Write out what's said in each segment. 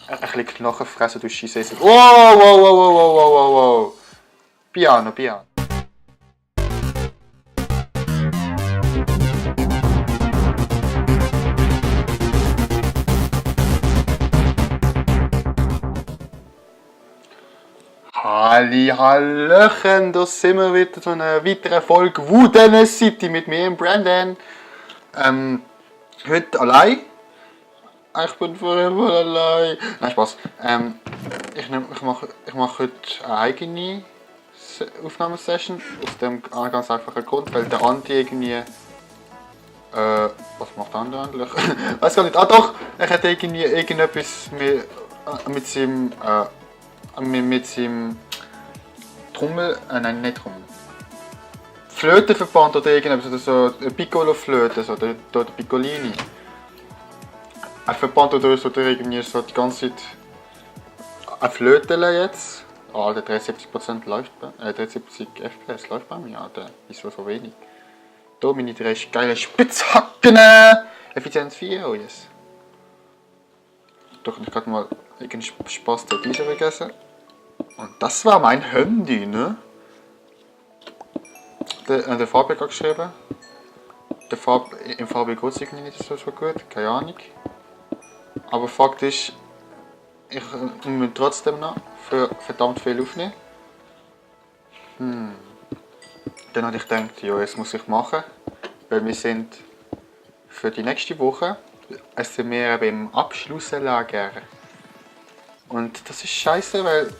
Ein bisschen Knochenfressen durch Scheisse. Wow, wow, wow, wow, wow, wow, wow, wow. Piano, piano. Hallöchen, da sind wir wieder zu einer weiteren Folge Wooden City mit mir und Brandon. Heute allein. Ich bin forever allein. Nein, Spaß. Ich mach heute eine eigene Aufnahmesession. Aus dem ganz einfachen Grund, weil der Andi irgendwie. Was macht der andere eigentlich? Weiß gar nicht. Ah doch! Er hat irgendwie irgendetwas mit seinem. Mit seinem Trommel. Nein, nicht Trommel. Flötenverband oder irgendetwas. Oder so eine Piccolo-Flöte, so der Piccolini. Ein Verband oder irgendwie so die ganze Zeit ein Flötele jetzt. Ah, der 73% läuft bei 73 FPS läuft bei mir, Alter. Wieso so wenig? Da meine drei geile Spitzhacken! Effizienz 4, oh yes. Doch, ich gerade mal irgendeinen Spaß der Diese vergessen. Und das war mein Handy, ne? Der Fabi hat geschrieben. Im Fabi geht es irgendwie nicht so gut, keine Ahnung. Aber Fakt ist, ich muss trotzdem noch für verdammt viel aufnehmen. Dann habe ich gedacht, ja, das muss ich machen. Weil wir sind für die nächste Woche sind wir eben im Abschlusslager. Und das ist scheiße, weil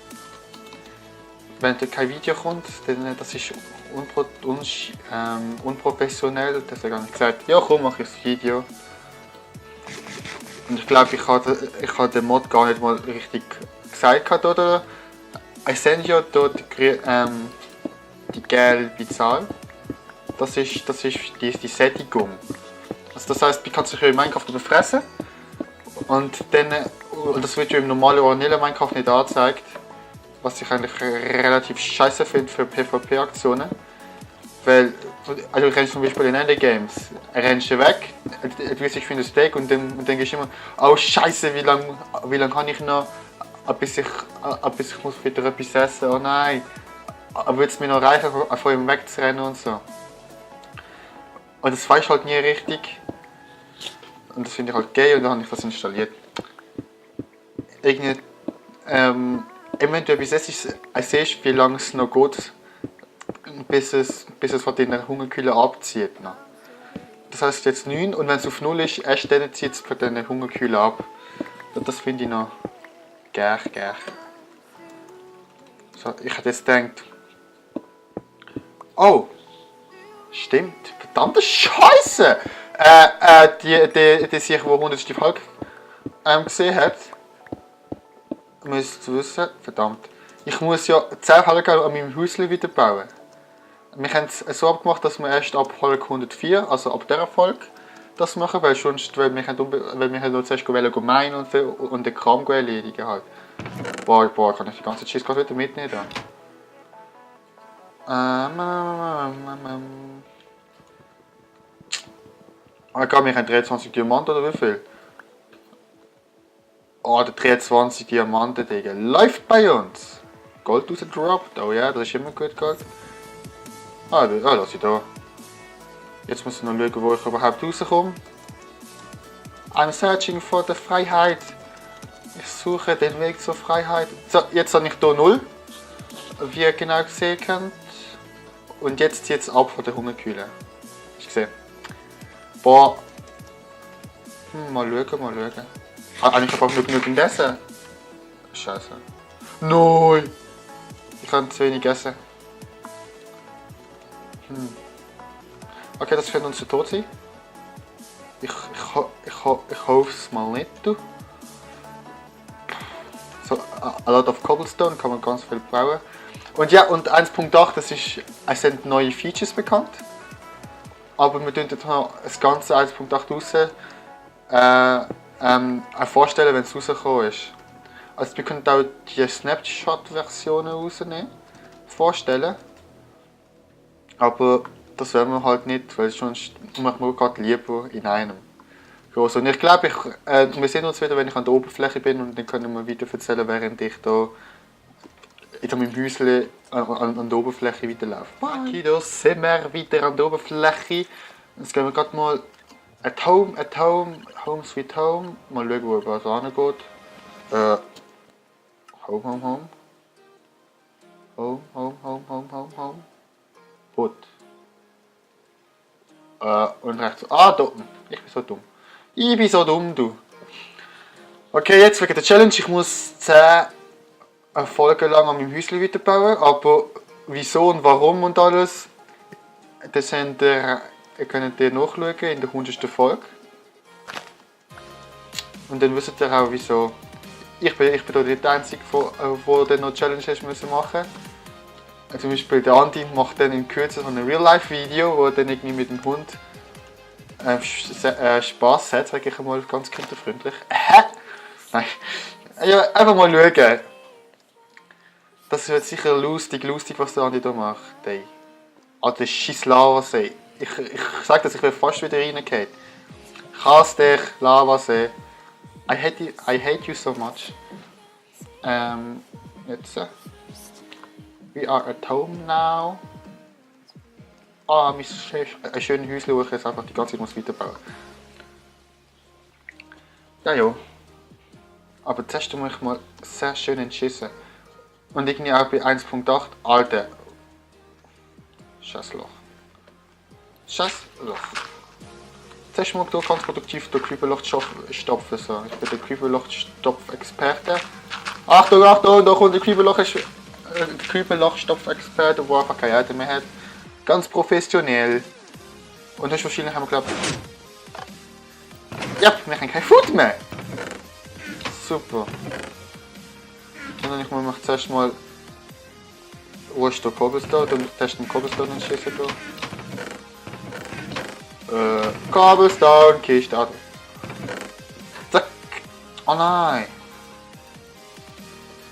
wenn da kein Video kommt, dann das ist unprofessionell. Deswegen habe ich gesagt, ja komm, mache ich das Video. Und ich glaube, ich habe den Mod gar nicht mal richtig gesagt, oder? Ich sehe ja dort die gelbe Zahl. Das ist die Sättigung. Also das heisst, man kann sich ja in Minecraft überfressen. Und das wird ja im normalen Vanilla Minecraft nicht angezeigt. Was ich eigentlich relativ scheiße finde für PvP-Aktionen. Weil, also du rennst zum Beispiel in Ende Games, rennst du weg, du wirst dich für ein Steak und dann gehst du immer, oh Scheiße, wie lang kann ich noch, bis ich muss wieder etwas essen, oh nein. Aber wird es mir noch reichen, von ihm wegzurennen und so. Und das weißt halt nie richtig. Und das finde ich halt geil und dann habe ich das installiert. Irgendwie, wenn du etwas siehst, wie lange es noch geht, bis es von den Hungerkühlen abzieht. Ne? Das heißt jetzt 9 und wenn es auf 0 ist, erst dann zieht es von den Hungerkühlen ab. Und das finde ich noch geil. So, ich hätte jetzt gedacht, oh, stimmt, verdammte Scheiße! Die sich, die 100. Folge gesehen hat, müsst wissen, verdammt, ich muss ja 10 Folgen an meinem Häuschen wieder bauen. Wir haben es so abgemacht, dass wir erst ab Folge 104, also ab dieser Folge, das machen, weil sonst, weil wir noch zuerst meinen und den Kram erledigen halt. Boah, kann ich die ganze Scheiße gerade wieder mitnehmen? Ich glaube, wir haben 23 Diamanten oder wie viel? Oh, der 23 Diamanten, Digga, läuft bei uns! Gold rausgedroppt, oh ja, das ist immer gut Gold. Lass ich da. Jetzt muss ich noch schauen, wo ich überhaupt rauskomme. I'm searching for the Freiheit. Ich suche den Weg zur Freiheit. So, jetzt habe ich hier 0. Wie ihr genau gesehen könnt. Und jetzt zieht es ab von der Hungerkühle. Hast du gesehen? Boah. Mal schauen. Ich habe einfach nur genug essen. Scheiße. Nein! Ich kann zu wenig essen. Okay, das wird uns zu tot sein. Ich hoffe es mal nicht. Du. So, a lot of Cobblestone kann man ganz viel bauen. Und ja, und 1.8, es sind neue Features bekannt. Aber wir tun jetzt noch das ganze 1.8 raus vorstellen, wenn es rausgekommen ist. Also wir können auch die Snapshot-Versionen rausnehmen, vorstellen. Aber das werden wir halt nicht, weil sonst machen wir gerade lieber in einem. groß. Und ich glaube, wir sehen uns wieder, wenn ich an der Oberfläche bin und dann können wir weiter erzählen, während ich da in meinem Häuschen an der Oberfläche weiterlaufe. Okay, da sind wir wieder an der Oberfläche. Jetzt gehen wir gerade mal at home, home sweet home. Mal schauen, wo was angeht. Home. Home. Gut. Und rechts. Ah, da. Ich bin so dumm, du. Okay, jetzt wegen der Challenge. Ich muss 10 Folgen lang an meinem Häuschen weiterbauen. Aber wieso und warum und alles, das könnt ihr nachschauen in der 100. Folge. Und dann wisst ihr auch wieso. Ich bin da nicht der Einzige, der noch Challenges machen musste. Zum Beispiel der Andi macht dann in Kürze so ein Real-Life-Video, wo er dann irgendwie mit dem Hund Spaß hat, sage ich einmal ganz kinderfreundlich. Nein. Ja, einfach mal schauen. Das wird sicher lustig, was der Andi da macht. Ey. Alter, scheiß Lavasee. Ich sag das, ich will fast wieder reingehen. Ich hasse dich, Lavasee. I hate you so much. Jetzt. We are at home now. Mein schönes Häuschen, wo ich jetzt einfach die ganze Zeit weiterbauen muss. Ja. Aber zuerst muss ich mal sehr schön entschissen. Und irgendwie auch bei 1.8, Alter. Scheißloch. Zuerst mal hier ganz produktiv den Kübelloch stopfen. So. Ich bin der Kübelloch-Stopf-Experte. Achtung, da kommt der Kübelloch-Stopf-Experte, der einfach keine Erde mehr hat. Ganz professionell. Und höchstwahrscheinlich haben wir geglaubt, ja, wir haben kein Food mehr. Super. Und ich mache zuerst mal, wo ist der Cobblestone? Dann teste den Cobblestone und schieße da. Cobblestone, Kiste. Zack. Oh nein.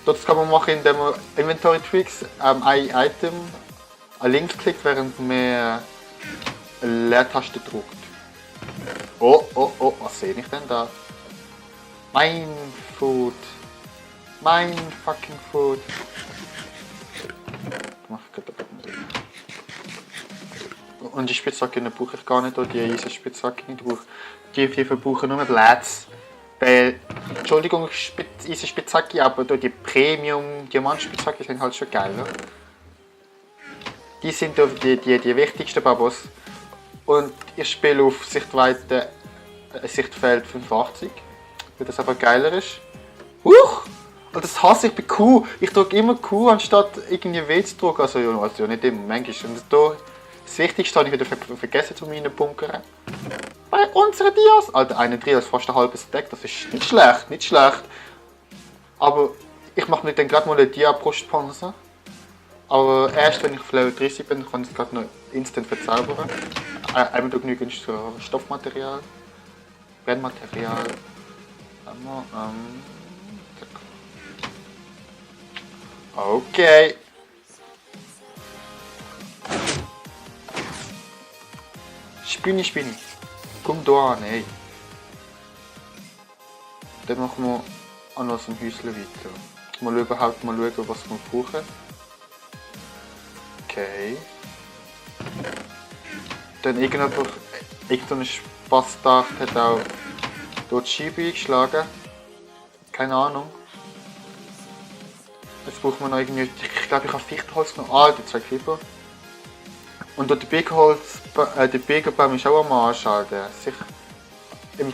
Das kann man machen, indem man Inventory Tweaks ein Item links klickt, während man eine Leertaste drückt. Oh, was sehe ich denn da? Mein Food. Mein fucking Food. Und die Spitzhacke brauche ich gar nicht, oder die Eisenspitzhacke nicht. Die verbrauchen nur Blätze. Entschuldigung, Eisenspitzhacke, aber die Premium-Diamantspitzhacke sind halt schon geil. Oder? Die sind die wichtigsten Babos. Und ich spiele auf Sichtweite Sichtfeld 85, weil das aber geiler ist. Huch! Und das hasse ich bei Q. Ich drücke immer Q anstatt irgendwie W zu drücken. Also nicht immer, manchmal. Und da, das Wichtigste habe ich wieder vergessen zu meinen Bunkern. Bei unseren Dias. Alter, eine Dias fast ein halbes Deck. Das ist nicht schlecht. Aber ich mache mir dann gerade mal eine Dia-Brustpanzer. Aber erst wenn ich auf Level 30 bin, kann ich es gerade noch instant verzaubern. Einmal genügend Stoffmaterial, Brennmaterial. Okay. Spinni. Komm da an, ey. Dann machen wir an unserem Häuschen weiter. Mal schauen, was wir brauchen. Okay. Dann irgendein Spaßtag hat auch dort die Scheibe eingeschlagen. Keine Ahnung. Jetzt braucht man noch irgendwie. Ich glaube, ich habe Fichtenholz noch. Die 2 Creeper. Und dort der Begenbaum ist auch am Arsch, Alter. Ich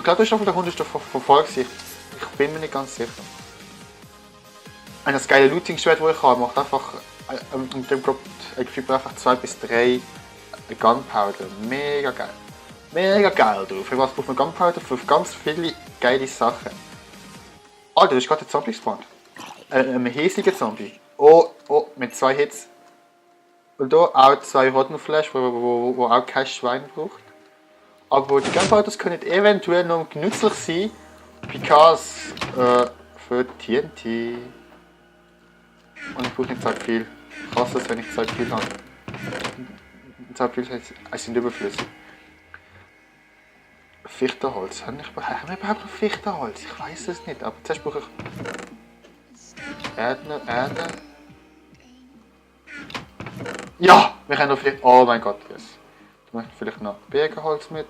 glaube, das ist auf der 100. Folge. Ich bin mir nicht ganz sicher. Und das geile Looting-Schwert, das ich habe, macht einfach. Und dem kommt einfach 2 bis 3 Gunpowder. Mega geil drauf. Für was braucht man Gunpowder? Für ganz viele geile Sachen. Alter, das ist gerade ein Zombie gespawnt. Ein hässlicher Zombie. Oh, mit 2 Hits. Und hier auch 2 Rotten Flash, wo auch kein Schwein braucht. Aber die Gunpowders können eventuell noch nützlich sein, because für TNT. Und ich brauche nicht so viel. Ich hasse es, wenn ich so viel habe. So viel sind überflüssig. Fichtenholz. Haben wir überhaupt noch Fichtenholz? Ich weiß es nicht, aber zuerst brauche ich Erde. Ja! Wir haben noch viel. Oh mein Gott, yes. Ich möchte vielleicht noch Birkenholz mit.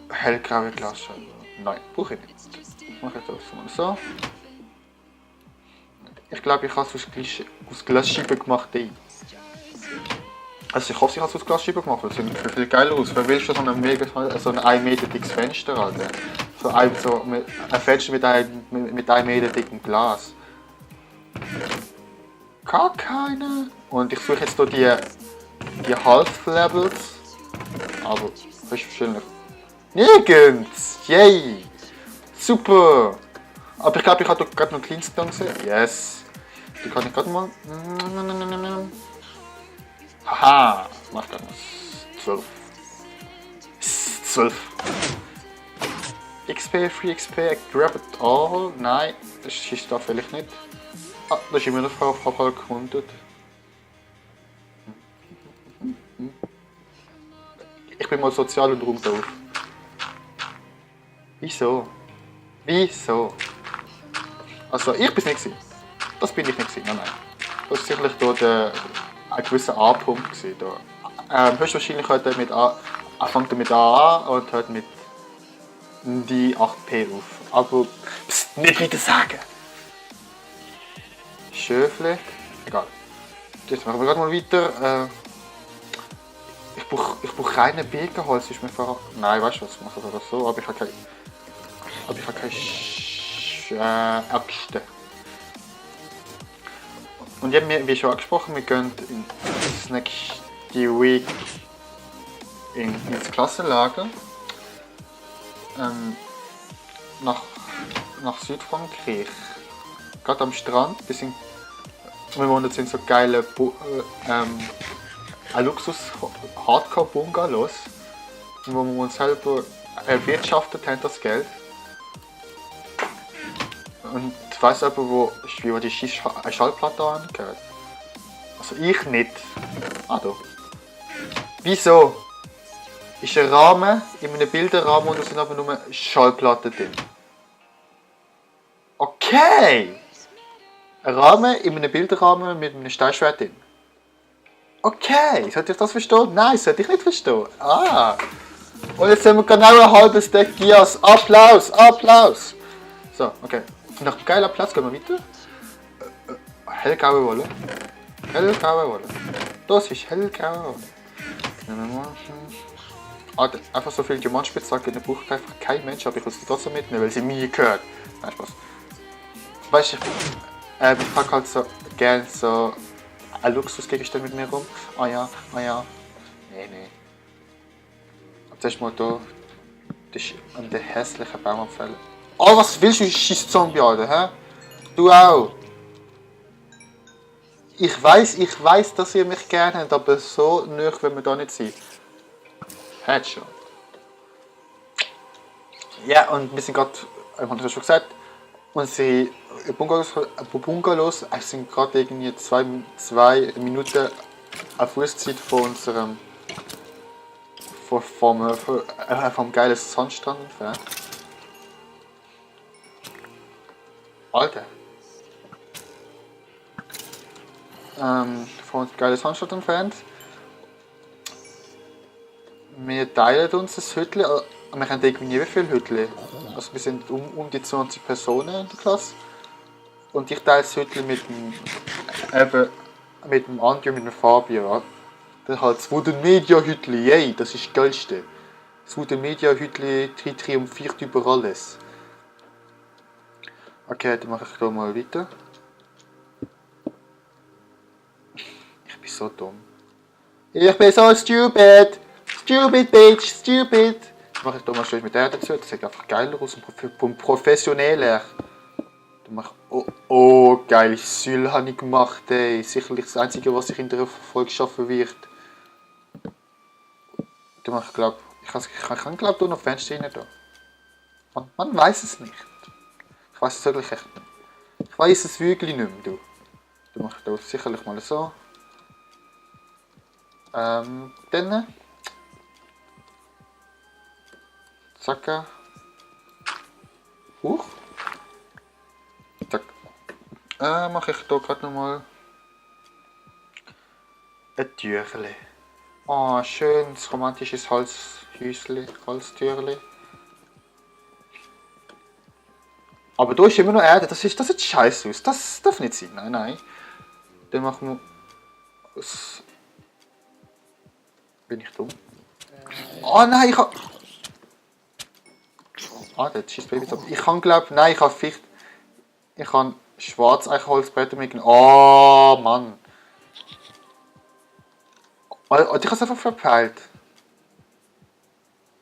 Hellgraue Glasscheibe. Nein, brauche ich nicht. Ich mache das mal so. Ich glaube, ich habe es aus Glasscheiben gemacht. Also ich hoffe, ich habe es aus Glasscheiben gemacht, weil es sieht viel geiler aus. Wer willst du so ein 1 Meter dickes Fenster, Alter? Ein Fenster mit einem 1 Meter dicken Glas. Gar keine. Und ich suche jetzt hier die Half-Levels. Aber höchstwahrscheinlich nirgends. Yay! Super! Aber ich glaube, ich habe gerade noch Cleanstone gesehen. Yes! Die kann ich gerade mal. Haha! Ich mach gerade noch 12. 12. XP, Free XP, grab it all. Nein, das ist da vielleicht nicht. Ah, da ist immer noch Frau gekundet. Ich bin mal sozial und räumt auf. Wieso? Wieso? Also, ich bin's nicht gewesen. Das bin ich nicht gewesen. Nein. Das war sicherlich dort ein gewisser A-Punkt gewesen. Höchstwahrscheinlich hört er mit A, fängt er mit A an und hört mit die 8P auf. Aber, pst, nicht wieder sagen! Schöfle. Egal. Jetzt machen wir gerade mal weiter. Ich brauch keine Birkenholz, ist mir verraten. Nein, weißt du was, ich mache das so, aber ich habe keine Äxte. Und eben, wie schon angesprochen, wir gehen das nächste Week ins Klassenlager. Nach Südfrankreich. Gerade am Strand, wir wohnen jetzt in so geile Luxus-Hardcore-Bungalows, wo wir uns selber erwirtschaftet haben, das Geld. Und ich weiss aber, wo die Schallplatte angehört. Also ich nicht. Ah, da. Wieso? Ist ein Rahmen in einem Bilderrahmen und da sind aber nur Schallplatten drin. Okay! Ein Rahmen in einem Bilderrahmen mit einem Steinschwert drin. Okay, sollte ich das verstehen? Nein, sollte ich nicht verstehen. Ah! Und jetzt haben wir genau ein halbes Deck Dias. Applaus! Applaus! So, okay. Nach einem geilen Platz gehen wir weiter. Hellgraue Wolle. Hellgraue Wolle. Das ist hellgraue Wolle. Einfach so viel Diamantspitzhacke, dann braucht einfach kein Mensch, aber ich will sie trotzdem mitnehmen, weil sie mir gehört. Nein, Spaß. Weißt du, ich packe halt so gerne so ein Luxusgegenstand mit mir rum. Ah ja. Nee. Zuerst mal da. Das ist an der hässlichen Baumabfälle. Oh, was willst du, scheiß Zombie, Alter, hä? Du auch. Ich weiß, dass ihr mich gerne habt, aber so nöch wenn wir da nicht sind. Headshot. Ja, und wir sind gerade, ich habe das schon gesagt, unsere Bungalows sind gerade irgendwie 2 Minuten auf Fußzeit von unserem vom geilen Sandstrand entfernt. Alter. Von unserem geilen Sandstrand entfernt. Wir teilen uns das Hütchen. Wir haben irgendwie wie viele Hütchen? Also wir sind um die 20 Personen in der Klasse. Und ich teile das Hütchen mit dem Andi und mit dem Fabio. Das ist halt das Wooden Media Hütchen, yay, das ist das Geilste. Das Wooden Media Hütchen triumphiert über alles. Okay, dann mache ich hier mal weiter. Ich bin so dumm. Ich bin so stupid! Stupid bitch, stupid! Dann mache ich hier mal schön mit der dazu, das sieht einfach geiler aus und professioneller. Dann mache ich, oh, geil, Säule habe ich gemacht, ey. Sicherlich das Einzige, was ich in der Folge schaffen wird. Dann mache ich, glaube ich, kann glaube noch Fenster rein da. Man weiß es nicht. Ich weiß es wirklich echt nicht. Ich weiß es wirklich nicht mehr, du. Dann mache ich da sicherlich mal so. Dann Zack. Huch. Zack. Mache ich hier gerade nochmal ein Türchen. Oh, schönes romantisches Holztürchen. Aber da ist immer noch Erde, das sieht scheiße aus. Das darf nicht sein. Nein, nein. Dann machen wir aus. Bin ich dumm? Oh nein, ich hab. Ah, der schießt Babys ab. Ich kann glaube, nein, ich habe Ficht. Ich kann Schwarz-Eichenholzbretter mitnehmen. Oh Mann. Oh, ich habe es einfach verpeilt.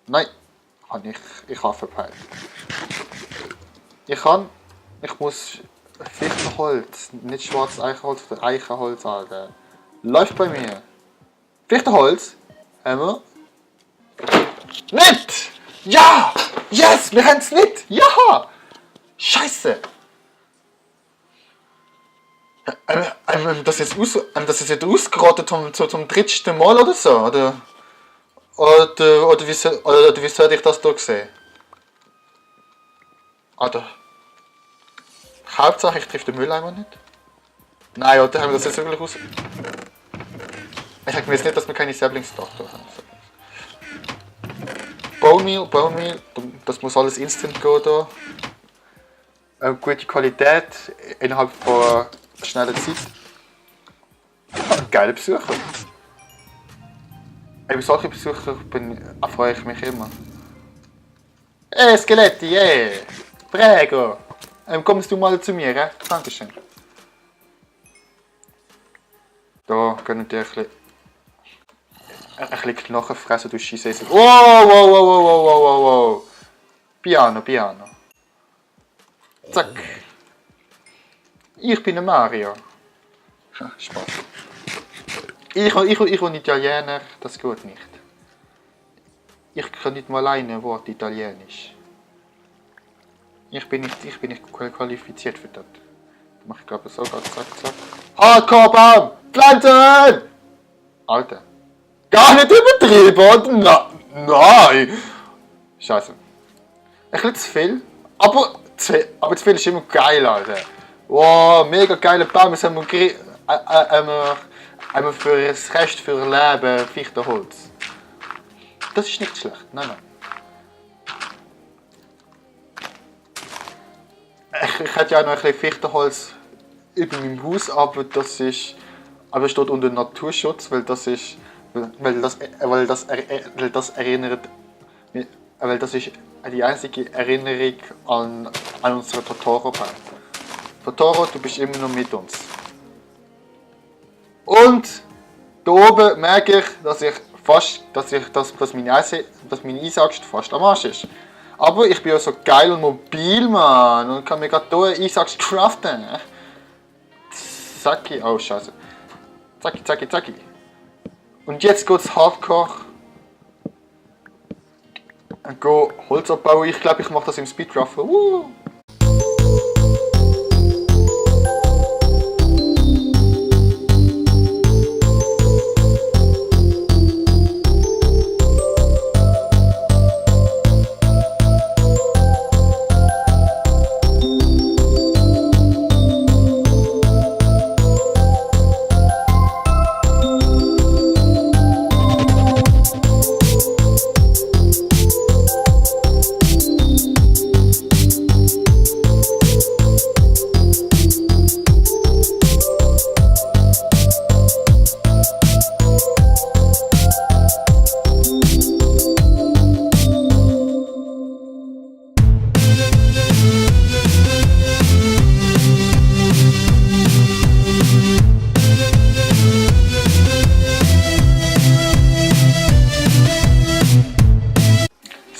Nein, ich habe verpeilt. Ich muss Fichtenholz, nicht schwarzes Eichenholz oder Eichenholz sagen. Läuft bei mir. Fichtenholz? Einmal. Nicht! Ja! Yes! Wir haben es nicht! Ja! Scheiße! Das ist jetzt ausgeraten zum drittsten Mal oder so? Oder wie soll ich das da sehen? Oder? Hauptsache ich treffe den Mülleimer nicht. Nein, oder haben wir das jetzt wirklich aus... Ich sage mir jetzt nicht, dass wir keine Sablings-Tochter haben. Bone Meal, das muss alles instant gehen da. Gute Qualität, innerhalb von schneller Zeit. Geile Besucher. Über solche Besucher freue ich mich immer. Hey Skeletti, yeah! Prego! Kommst du mal zu mir, eh? Dankeschön. Da können wir ein bisschen Knochen fressen, du Scheisse. Wow! Piano. Zack. Ich bin ein Mario. Spaß. Ich bin Italiener, das geht nicht. Ich kann nicht mal ein Wort Italienisch. Ich bin nicht qualifiziert für das. Mach ich glaube so, zack. Hardcore-Baum! Pflanzen! Alter. Gar nicht übertrieben, oder? Nein! Scheiße. Ein bisschen zu viel. Aber zu viel ist immer geil, Alter. Wow, mega geiler Baum. Jetzt haben wir für das Rest für Leben Fichtenholz. Das ist nicht schlecht. Nein. Ich hätte ja auch noch ein bisschen Fichtenholz über meinem Haus, aber das steht unter Naturschutz, weil das ist die einzige Erinnerung an unsere Totoro-Band. Totoro, du bist immer noch mit uns. Und da oben merke ich, dass meine Eisaxt fast am Arsch ist. Aber ich bin ja so geil und mobil, Mann, und kann mir gerade hier eine Eisaxt craften. Zacki, oh scheiße. Zacki. Und jetzt geht's Hardcore. Go Holz abbauen. Ich glaube, ich mache das im Speedcraften.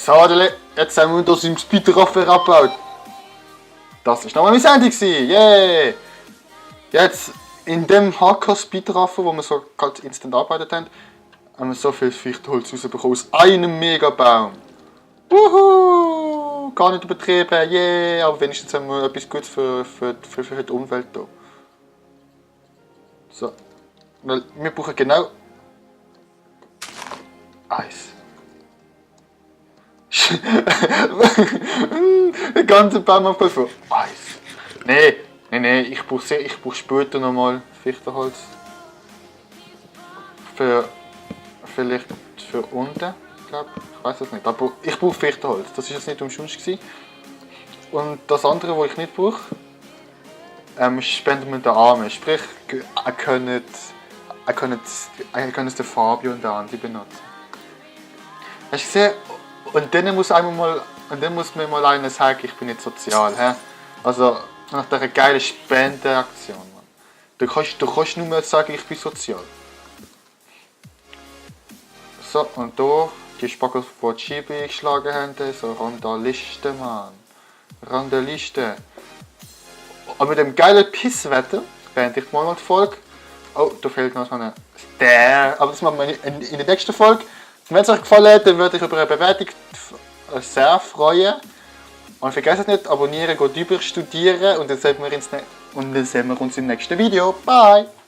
So, jetzt haben wir das im Speedraffer abgebaut. Das war nochmal meine Sendung. Yeah! Jetzt, in dem Hardcore-Speedraffer, wo wir so gerade instant arbeitet haben wir so viel Fichtenholz rausbekommen aus einem Megabaum. Wuhu! Gar nicht übertrieben, yeah! Aber wenigstens haben wir etwas Gutes für die Umwelt hier. So. Wir brauchen genau eins. Den ganzen Baum voll von Eis. Nee, ich brauch später nochmal Fichtenholz. Vielleicht für unten, glaube ich. Ich weiß es nicht. Aber ich brauche Fichtenholz. Das war jetzt nicht umsonst gewesen. Und das andere, was ich nicht brauche, spenden wir den Armen. Sprich, er könnte den Fabio und den Andi benutzen. Hast du gesehen? Und dann muss mir mal einer sagen, ich bin nicht sozial. He? Also nach dieser geilen Spendenaktion. Mann. Du kannst nur mehr sagen, ich bin sozial. So, und hier die Spackos, die die Scheibe eingeschlagen haben, so Randalisten, Mann. Randalisten. Und mit dem geilen Pisswetter beende ich mal die Folge. Oh, da fehlt noch so eine Stern. Aber das machen wir in der nächsten Folge. Wenn es euch gefallen hat, dann würde ich über eine Bewertung sehr freuen. Und vergesst nicht, abonnieren, geht über studieren und dann sehen wir uns im nächsten Video. Bye!